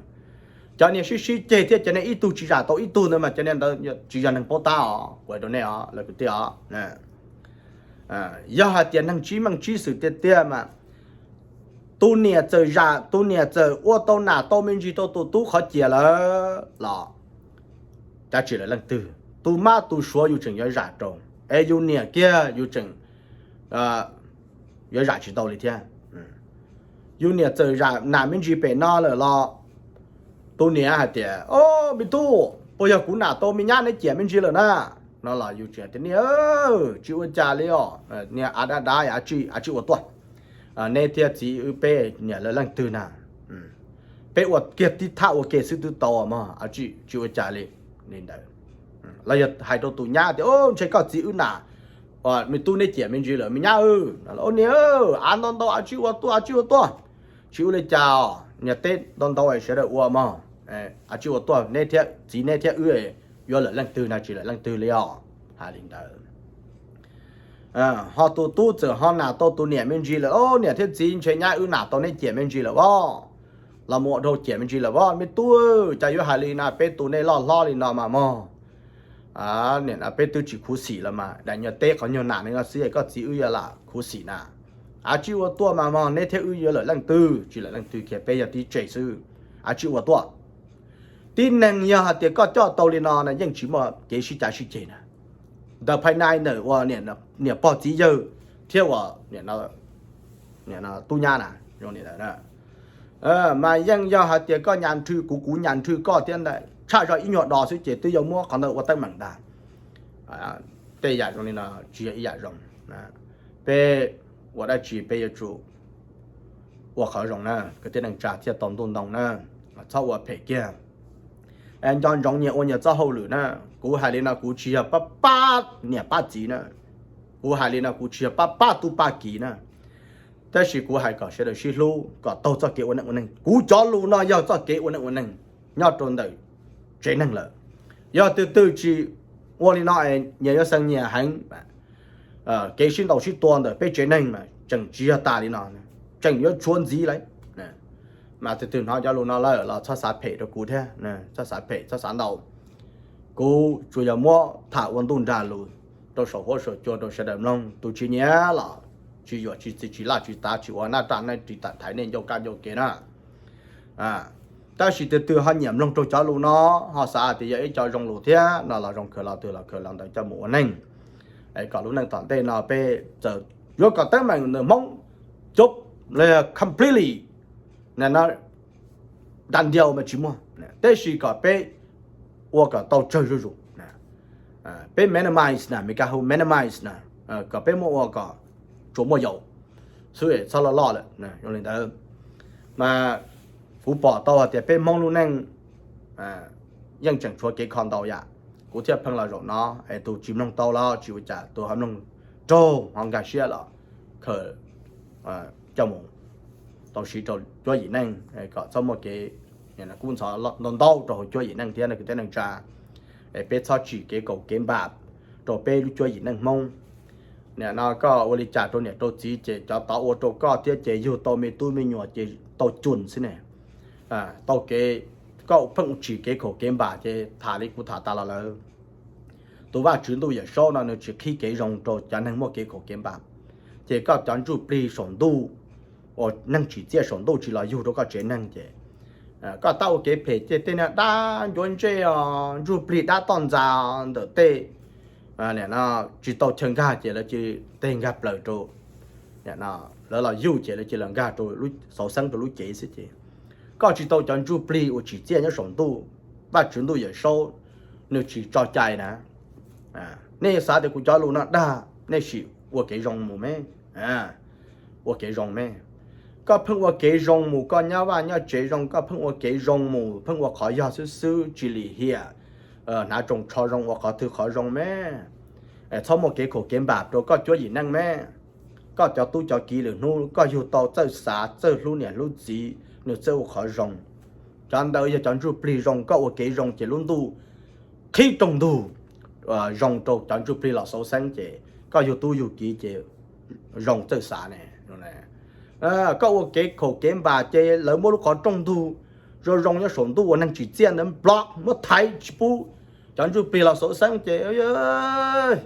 Cov niag sib sib ceg thiab cov niag ib tug tsis zam tau ib tug ntawd mas cov niag ntawd tsis yog neeg paub tab os, kuv hais rau nej os lawv kwv tij os. Yog hais tias neeg tsib meej tsib xwm tiag tiag mas tus niam txawm zam, tus niam txawm ua tau nam tau me ntsis rau tus tub qhov ciam lawm los cav tsis lawm leej twg, tus mab tus suav yus tseem yuav zam rau, es yus niam kiag yus tseem yuav zam tsis tau li thiab. Yus niam txawm zam nam me ntsis pem no lawm los tus niam hais tias, o, me tub, Ua yog kuv nam tau me nyab neb ciam me ntsis lawm na, no los yus tseem tias niam, tsis ua cas li os, niag av dab dab, av tsis ua tuaj. Neb thiab txiv wb peb niam lawv leej twg na, peb ua kiag tib thaj ua ke xwb twb tau mog, av tsis, tsis ua cas li. Li ntawd los yog hais rau tus nyab tias ntshe koj txiv wb nam me tub neb ciam me ntsis lawm me nyab, niam, av ntau ntau, av tsis ua tuaj, av tsis ua tuaj. Tsis ua li cas, niag teb ntau ntau sawv daws ua mog, av tsis ua tuaj, neb thiab txiv neb thiab wb yuav lawm leej twg na, tsis lawm leej twg li os. Hais li ntawd ho tus tub txawm ho nam tau tus niam me ntsis lawm, niam thiab txiv, ntshe nyab wb nam tau neb ciam me ntsis lawm os, los mus ua dhau ciam me ntsis lawm os me tub, cas yuav hais li na, peb tu nej loj hlob li no mas mog. Peb twb tsis khuv xim los mas, daim nyuag teb qhov nyuag nam no xwb koj txiv wb yuav lam khuv xim na. Av tsis ua tuaj mas mog, neb thiab wb yuav lawm leej twg, tsis lawm leej twg kiag, peb yog tib tsev xwb, av tsis ua tuaj. Tib neeg yog hais tias koj coj tau li no na yeej tsis muaj kev sib cav sib ceg na, ntawm phai nai ntawm ua niam pog txiv yawg thiab ua tub nyab na, zoo li ntawd. Mas yeej yog hais tias koj nyas nrhw kuv, kuv nyas nrhw koj thiab ntawd, tshaj zog ib nyuag do xwb ces twb yuav muab qhov ntawd ua teeb meem ntag. Tej yam zoo li no tsis yog ib yam zoo. Peb ua dab tsi peb yuav tsum ua qhov zoo na, kwv tij neej tsa thiaj tau ntuj ntoo na, txhob ua phem kiag. Nco ntsoov nyias ua nyias txoj hauj lwm na. Kuv hais li no kuv tsis yog pab pab niam pab txiv na, kuv hais li no kuv tsis yog pab pab tub pab kiv na, tab sis kuv hais kom sawv daws sib hlub kom taug txoj kev ua neej ua neeg. Kuv cov lus no yog txoj kev ua neej ua neeg nyob rau ntawm tsev neeg lawm. Yog twg twg tsis ua li no, nyias yuav xeev nyias heev, kev sib ntaus sib tua ntawm peb tsev neeg mas tseem tsis yog tas li no, tseem yuav tshuav ntxiv lawm. Mas twg twg hnov cov lus no lawm los txhob xav phem rau kuv thiab, txhob xav phem txhob xav ntau. Kuv tsuas yog muab tham ua ntuj nrag lus rau saum huab saum cua rau sawv daws mloog, tus tsis nyiam los tsis yuam tsis txi tsis laj tsis tav tsis ua naj raj naj ris tam thaiv nej ncauj kab ncauj kev na. Tab sis twg twg ho nyiam mloog rau cov lus no, ho xav tias yog ib co zoo lus thiab no los zoo kawg los twg los kawg los ntawd coj mus ua neej, kom lub neej tom ntej no peb txawm yuav kom teeb meem ntawm Hmoob cov completely da ntiau mas tsis muaj, tab sis kom peb ua kom tau tsawg zuj zus. Peb minimize na, Meskas hu minimize na, kom peb muab ua kom tsuas muaj yaus xwb, txhob loj loj lawm zoo li ntawd. Mas kuv pom tau hais tias peb Hmoob lub neej yeej tseem tshuav kev kho ntau yam, kuv thiaj pheej los zaum no, es tus tsis mloog tau los tsis ua cas, tus ho mloog raug ho nkag siab los khaws coj mus tau siv rau cuab yim neej kom txhob muaj kev kub ntxhov ntau ntau rau hauv cuab yim neej thiab kwv tij neej tsa. Es peb txhob tsim kev kaum kev npam rau peb lub cuab yim neej Hmoob. Nim no koj ua li cas rau niam rau txiv ces cov tod ua rau koj thiab ces yug tau me tub me nyuam ces tau cun xwb ne. Tau kev, koj pheej tsim kev kaum kev npam ces tham li kuv tham tas los lawm. Tus Vajtswv ntuj Yawm Saub no nws tsis qhib kev zoo rau cov neeg muaj kev kaum kev npam. Ces koj cov ntsuj plig saum ntuj uas neeg tsim txiaj saum ntuj tsis los yug rau koj tsev neeg ces koj tab ua kev phem ces tej niag dab ncuav ntsej os, ntsuj plig dab toj ntxas ntawm tej tsis tau chaw nkag ces lawv cia teg nkag plaws rau, lawv los yug ces lawv cia los nkag rau xauv xeeb rau lub cev xwb ces koj tsis tau cov ntsuj plig uas tsim txiaj nyob saum ntuj, Vajtswv ntuj Yawm Saub nws tsis tso cai na. Nej xav tias kuv cov lus no dag, nej sim ua kev zoo mus me, ua kev zoo me. Koj pheej ua kev zoo mus, koj nyob vaj nyob tsev zoo, koj pheej ua kev zoo mus, pheej ua qhov yog xwb xwb tsis lim hiam, hnav tsoos tsho zoo ua qhov twg qhov zoo me. Txhob muaj kev khaum kev npam rau koj cuab yim neej me. Koj cov tub cov kiv lwm hnub koj yug tau txawj xav txawj hlub niam hlub txiv, nws txawj ua qhov zoo. Cov ntawd yog cov ntsuj plig zoo, koj ua kev zoo ces lub ntuj qhib rooj ntug zoo rau cov ntsuj plig los xauv xeeb ces koj yug tub yug kiv ces zoo txawj xav ne. Koj ua kev khaum kev npam ces lawv muab lub qhov rooj ntug zoo zoo nyob saum ntuj uas neeg tsim txiaj ntawd block, muab thaiv tsis pub cov ntsuj plig los xauv xeeb ces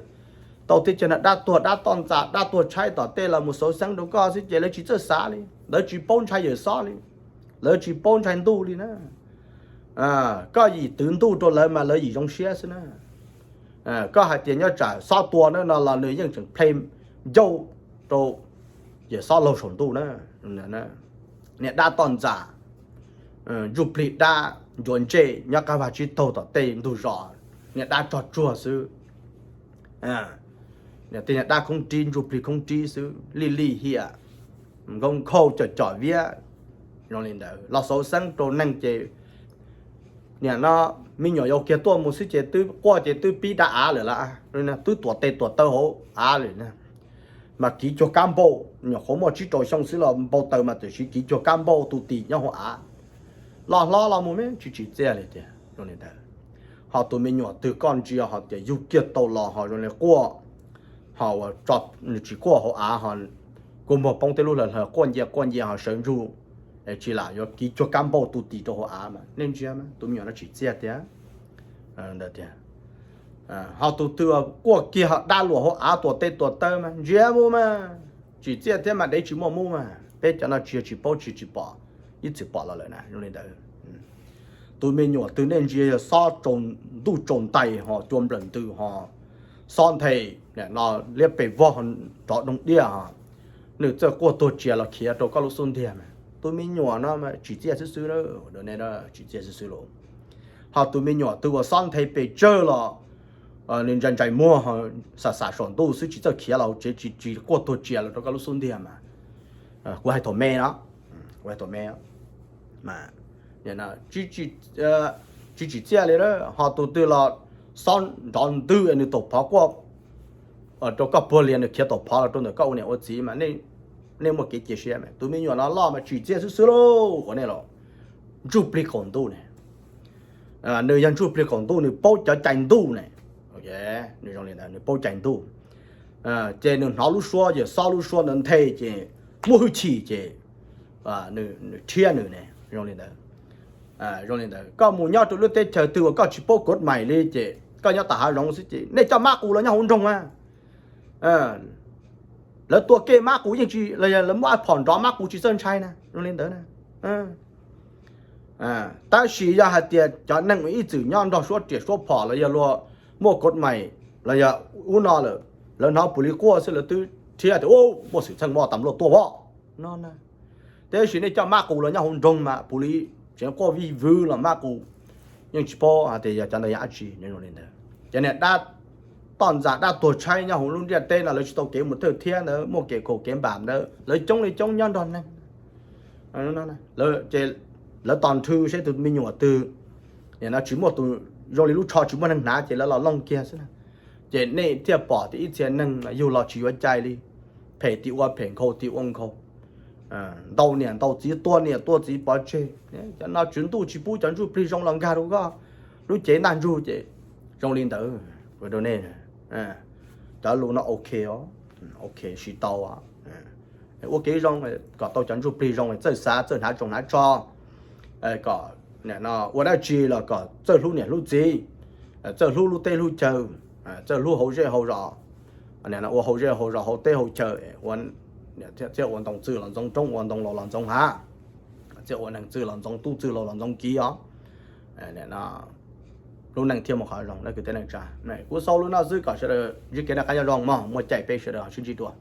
tau teb chaws no dab tuag dab toj ntxas dab tuag tshaib tom tej los mus xauv xeeb rau koj xwb ces lawv tsis txawj xav li, lawv tsis paub ntshai Yawm Saub li, lawv tsis paub ntshai ntuj li na. Koj yim twv ntuj rau lawv mas lawv yim zoo siab xwb na. Koj hais tias nyob tsam xob tua na no los nws yeej tseem play ncauj rau Yawm Saub laug saum ntuj na. Niag dab toj ntxas, ntsuj plig dab, ncuav ntsej nyob qab vaj tsib taug tom tej ntug zos, niag dab tsog tsuag xwb. Niag tej niag dab khoob rib ntsuj plig khoob rib xwb, lij lij hiam, nkauj nkauj com com viab. Zoo li ntawd los xauv xeeb rau neeg ces niam no me nyuam yaus kiag tuaj mus xwb ces twb quaj ces twb pib da av lawm lauj. Twb tuam tes tuam taw hauv av lawm na. Mas kiv cuag kab npauj, nyuam qhuav muaj tsib rau xyoo xwb los npau taws mas tiam sis kiv cuag kab npauj tus tis nyob hauv av. Los hlob los mus me tsis tsim txiaj li tiag. Ho tus me nyuam twg koj ntsia ho tias yug kiag tau los ho zoo li quaj, ho uas nws tsis quaj hauv av ho kua muag poob tej lub hlawv hlawv quaj ncia quaj ncia ho sawv ntsug, tsis lam yuav kiv cuag kab npauj tus tis rau hauv av mas nej ntsia mas tus me nyuam no tsim txiaj tiag. Ho tus twg quaj kiag ho dab luam hauv av tuam tes tuam taw mas ntsia mus mas tsim txiaj thiab mas dev tsis muaj mub mas peb cov no tsis yog tsis paub tsis tsis pom, ib txwm pom los lawm na zoo li ntawd. Tus me nyuam twg nej ntsia yog xob tsaus ntuj tsaus ntais ho cua nplawm ntws ho xob nthe no liab pes vog nrov doog diaj ho nws txawj quaj tuag tsias los khiav rau koj lub xub ntiag mas tus me nyuam no mas tsim txiaj xwb xwb, tsim txiaj xwb xwb lauj. Ho tus me nyuam twg uas xob nthe pes tsawg los nws ntsais ntsais muag xam xam saum ntuj xwb tsis txawj khiav los tsev tsis quaj tuag tsias los rau koj lub xub ntiag mas kuv hais thaum me no, kuv hais thaum me tsis tsim txiaj li. Ho tus twg los xob nrov ntwg nws taum phov quaj rau koj puag lias nws khiav taum phov los rau ntawm koj ua niam ua txiv mas nej muaj kev cia siab. Tus me nyuam no loj mas tsim txiaj xwb xwb lauj, qhuav nej los ntsuj plig qaum ntuj ne. Nws yog ntsuj plig qaum ntuj nws paub cov cai ntuj ne. Nws zoo li ntawd nws paub cai ntuj, ces nws hnov lub suab ces xob lub suab ntawd nthe ces muaj hwj chim ces nws rhiab nws ne zoo li ntawd. Zoo li ntawd koj mus nyob rau lub teb chaws twg uas koj tsis paub kod mais li ces koj nyob tom hav zoov xwb ces nej coj mab qus los nyob hauv nroog a, lawv tua kej mab qus yeej tsis los yog lawv muab phom nrov mab qus tsis txawj ntshai na zoo li ntawd na. Tab sis yog hais tias cov neeg uas ib txwm nyob nrog suab riam suab phom los yog luag muaj kod mais los yog ub no lawm, lawv hnov pus li quaj xwb lawv twb rhiab tias muaj xwm txheej muaj tas luaj tuaj voj no. Tab sis nej coj mab qus los nyob hauv nroog mas pus li tseem quaj vij vwv los mab qus yeej tsis paub hais tias yog cov ntawd yog dab tsi zoo li ntawd. Cov niag dab toj ntxas dab tuag tshaib nyob hauv lub ntiaj teb no lawv tsis tau kev mus thawj thiab ntawd muaj kev khaum kev npam ntawd lawv coob li coob nyob nrog neeg. Ces lawv tos nrhw saib tus me nyuam twg no tsis muaj tus zoo li lub tsho tsis muaj neeg hnav ces lawv los looj kiag xwb na. Ces nej thiaj pom tias ib txhia neeg yug los tsis yuav cai li, phem tim ua phem nkhaus tim ua nkhaus, ntau niam ntau txiv tua niam tua txiv pov tseg. Cov no tswv ntuj tsis pub cov ntsuj plig zoo los nkag rau koj lub cev ntaj ntsug ces zoo li ntawd. Rau nej cov lus no ok, ok siv tau. Ua kev zoo kom tau cov ntsuj plig zoo txawj xav txawj hnav tsoos hnav tsho, kom ua dab tsi los kom txawj hlub niam hlub txiv, txawj hlub lub teb hlub chaw, txawj hlub hauv zej hauv zos, ua hauv zej hauv zos hauv teb hauv chaw, thiaj ua ntoo txwj los ntxoov roob ua ntoo laus los ntxoov hav, thiaj ua neeg txwj los ntxoov tub txwj laus los ntxoov kiv os. Lub neej thiaj muaj qhov zoo na kwv tij neej tsa. Kuv xaus lub no xwb kom sawv daws ntsib kev noj qab nyob zoo mog, muaj caij peb sawv daws ho sib ntsib dua.